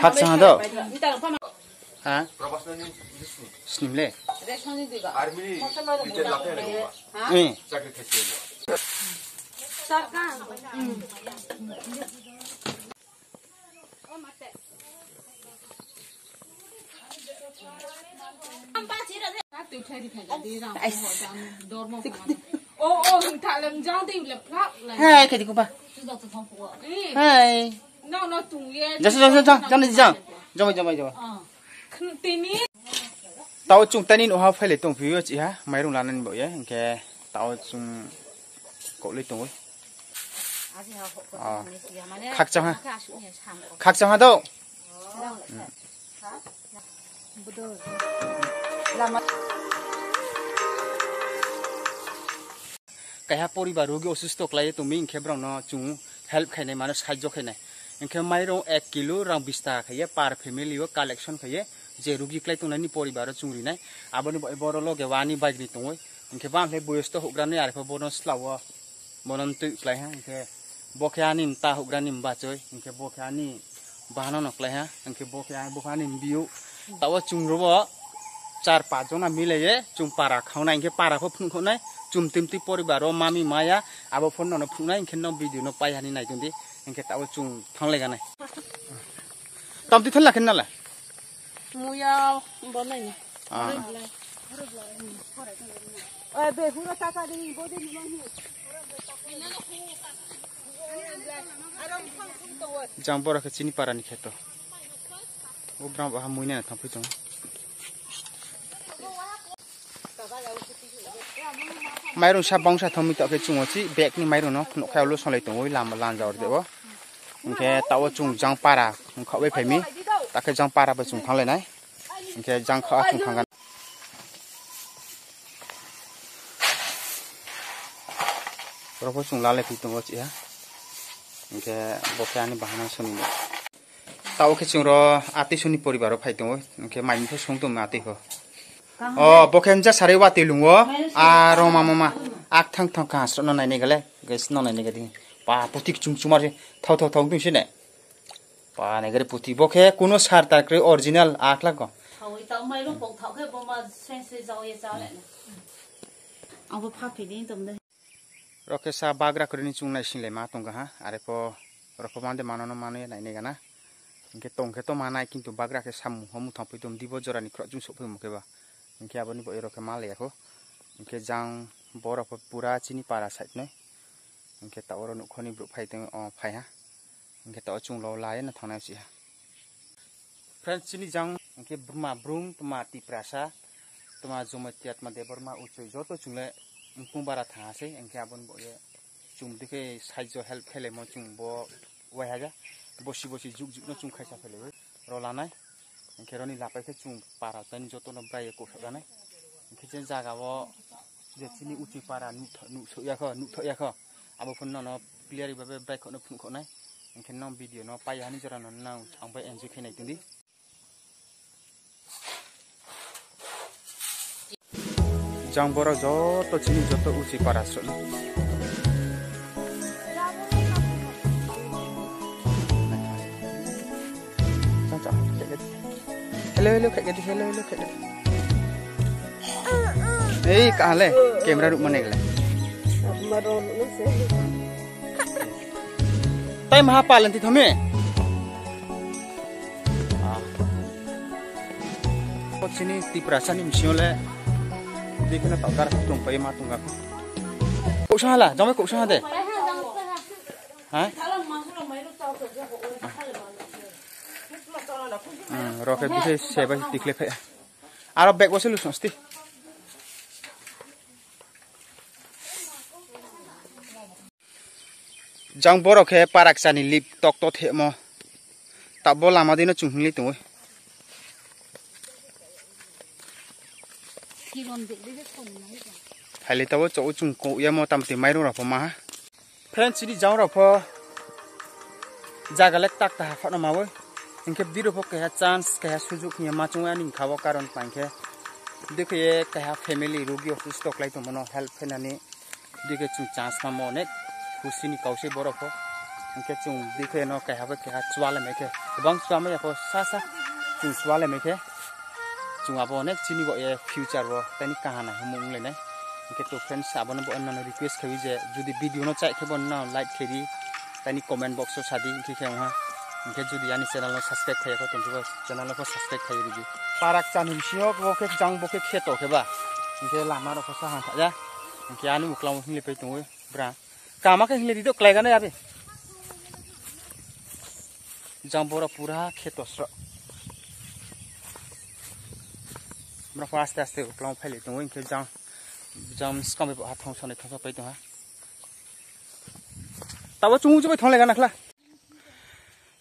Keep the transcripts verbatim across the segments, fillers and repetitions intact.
Khakchang ha do. Ha? Snim le. Eh. Hai, kedi kupa. Hai. Jasa, jasa, jasa, jasa, jasa. Jomai, jomai, jomai. Tao chung tani nuha phaile tong phiyo chi ha, mairung lanani bo ye, hingke tao chung kokloi tongoi. Ah. Khakchang ha. Khakchang ha do. Kaiha poribar rogi osusto klai tongmi, hingke borokno chung help khainai, mano sahajyo khainai. Hingke mairung ek kilo rang bis taka khaiye per family o collection khaiye, je rogi klai tongnani poribaro chung rinai. Aboni bo-, boro loge wani bagni tongoi. Hingke bang khe boyosto hugrani arpho bono slawo. Bono twi klai ha, hingke bo khe ani mta hugrani mbachoi, hingke bo khe ani bahano no klai ha, hingke bo khe ani, bo khe ani mbiu. Tao chung robo char pach jona mileye chung para khaunai, hingke para pho phunuknai, chum timti poribar o mami maya, abo phone no phunuknai, hingke no video no pai hani nai tongdi, hingke tao chung thanglai ganai. Tamti thal lakhen nala? Muya bonai. Ah. Oi, be huro tata de bo de ni mani. Jang bora khe chini para ni kheto. O bram ba muina thang phi tong. Mairung sa bangsa thangmi tokhe chungo chi bag ni mairung no nokha ulo songlai tongoi lama lanja orde o. Hingke tao chung jang para wngkha bai phaimi. Takhe jang para bai chung thanglainai. Hingke jang kha chung thangkha. Rokho chung lalai phi tongo chiha. Hingke bo khe ani bahana soni. Tao khe chwng ro atwi soni poribar o phai tongo, hwnkhe mai mui khe song tongma atwi ho. O bo khe mja sari watwi lungo, a roma mama ak thang thang kha asrok no nainai gale, guys no nainai gadi. Pa putik chung chumar se thau thau thau ding se ne. Pa nai gari putik bo khe kuno sar ta kre original akla ko. Thawi tau mai rung pok thau khe bo ma seng se jaw ye cha le. Ang bo pha phi ding tom de. Rokhe sa bagra kwrwini chwng naisinglai ma tongkha ha, are pho rokho mande manono mano ya nainai gana. Hingkhe tongkhe to manai, kintu bagra khe samung homu thangpui tong dibo jorani khorok chwng sokphaimo khe ba. Hingkhe aboni bo rokhe ma laiya kho. Hingkhe jang borok pho pura chini para side noi. Hingkhe ta oro nukhoni borok phai tong, o phai ha. Hingkhe ta o chwng lo lai no thangnai si ha. Friends, chini jang hingke buma brum, tuma Tiprasa, tuma Jamatia, tuma Debbarma, Uchoi, joto chungle wngkung bara thang ase, hingke aboni bo ye chung dikhe saijo help khelemo chung bo waihaja, bosi bosi juk juk no chung khaisa phelewi rolanai, hingke roni lapai khe chung para tani joto no brai kosok ganai, hingke je jaga o je chini Uchoi para nuk, nuk sok ya kho, nuk thok ya kho, abo phano nono clear ibabe brai khokno phunuk khoknai, hingke no video no pai hani jora no nang ang bai enjoy khe nai tongdi. Jang borok joto chini joto uchi para srokno. Hello, hello, khaikhe di, hello, hello, khaikhe di. Ei, kahale, camera ruk mane gale. Tai maha palan ti thome. Ah. Ko chini Tiprasa ni msio le. Di khna tokar tong pai ma tong ga. Ko sa hala, jong ko sa de. Ha? Hmm, rokhe bisi seba tikle khai. Aro bag bo se lusong sti. Jang borok khe parak chani lip tok to themo. Tabo lama dino chung hwnli tongwi. Phailwi tabo chok chung ko yamo tamti mairung rok pho maha. Friends, chini jang rok pho jaga lek tak ta haphano mawi. Hinkhe biro pho keha chance, keha sujuk hiya machung ani kha o karon pankhe. Dikhe keha family rugi office toklai tongmano help khainani. Dikhe chung chance mamo onek khusini kausai borok pho. Hwnkhe chwng bikhe no kaiha bai kaiha chwla mai khe, kwbang chwla mai ya kho sa sa chwng chwla mai khe, chwng abo onek chini bo ye future bo tei ni kahana hwnwi wng lainai. Hwnkhe to friends, abono bo nang request khawi je jodi video no chai khe bo nang like khe di, tei ni comment box o sa di, hwnkhe khe wngha. Hwnkhe jodi ani channel no subscribe khaiya kho tong khe bo channel no pho subscribe khaiwi rw di. Parak chani bisingo bo khe jang bo khe kheto khe ba, hwnkhe lama rok pho sa han kha ya, hwnkhe ani uklam hingle pai tongwi bra. Kama khe hingle di do klai gana ya be. Jang bora pura kheto sro. Bra pho aste aste uklam phaile tongwi hwnkhe jang, jang skam bo ha thong sonai thong pai tongha. Tabo chungu chubai thong le gana khla.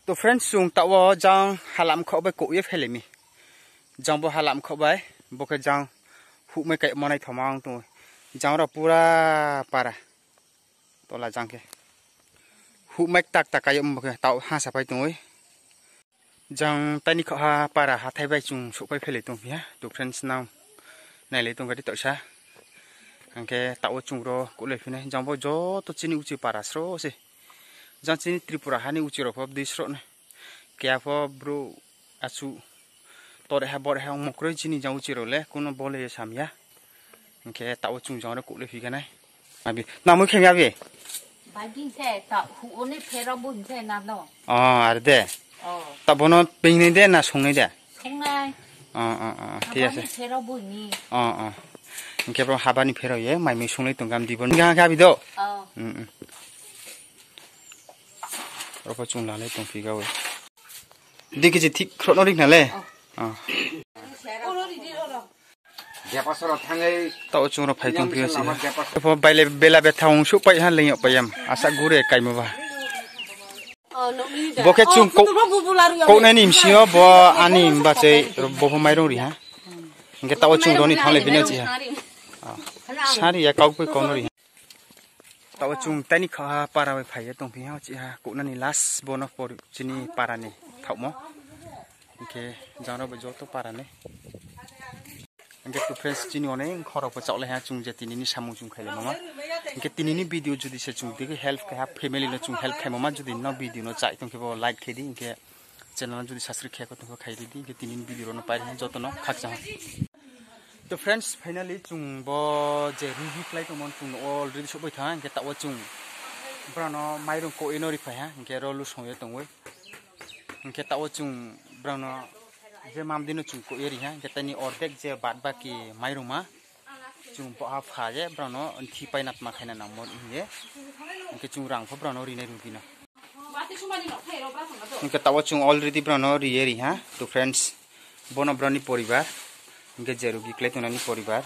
To friends, chwng tabo jang halam kho bai kok ye phaile mi. Jang bo halam kho bai, bo khe jang hukmai kai manai thoma ang tongwi. Jang ro pura para. Tola jang khe. Hukmai tak tak kai um bo khe tao ha sa pai tongwi. Jang tani kho ha para hathai bai chwng sok pai phaile tong phiya. To friends, nang nailai tong gari toisa. Hwnkhe tao chwng ro kulai phinai. Jang bo joto chini uchi para sro se. Jang chini Tripura hani uchi rok pho bwdwi sro nai. Kya pho bro achu tore ha bore ha wng mokroi chini jang uchi rok le kuno bole samya. Hwnkhe tao chwng jang ro kulai phi ganai. Abi, namui khe abi? Bai din se ta hu one phero bo hin se na no. Oh, ar de. Oh. Ta bono pingnai de na songnai de? Songnai. Oh, oh, oh, thik ase. Phero bo ni. Oh, oh. Hwnkhe bro habani phero ye, mai mui songnai tong gam di bon. Ga ga bi do. Oh. Mm, mm. Ropo chwng lalai tong phi gawi. Di kiji thik khro no rik na le. Oh. Tao chwng rok phai tong phiyo si. Pho baile bela betha wng suk pai ha leng yok pai yam. Asa gure kaimo ba. Bo khe chwng kok nai ni msio bo ani bachai bo pho mairung ri ha. Hwnkhe tao chwng roni thang le bini chi ha. Sari ya kok pai kok no ri ha. Tao chwng tani kha para bai phai tong phiya chi ha. Kok nani last bono por chini para ni thaumo. Hwnkhe jang rok bai joto para ni. Hwnkhe to friends, chini onek khorok bo chaklai ha chwng je tini ni samung chwng khailai mama. Hwnkhe tini ni video jodi se chwng digi help kha family no chwng help khai mama, jodi no video no chai tong khe bo like khe di, hwnkhe channel no jodi subscribe khe ko tong khe khai di, hwnkhe tini ni video no pai joto no khakchang. To friends, finally chwng bo je rugi khlai tongmani chwng already sok bai tha, hwnkhe tao chwng brano mairung ko eno ri phai ha, hwnkhe ro lusong ye tongwi. Hwnkhe tao chwng brano je mamdino chwng ko eri ha, hwnkhe tani ordek je bad baki mairung ma chwng bo ha pha je brano thi pai natma khaina nangmo hiye. Hwnkhe chwng rang pho brano rinai rugi no. Hwnkhe tao chwng already brano riye ri ha, to friends. Bono broni poribar. Hwnkhe je rugi khlai tongnani poribar.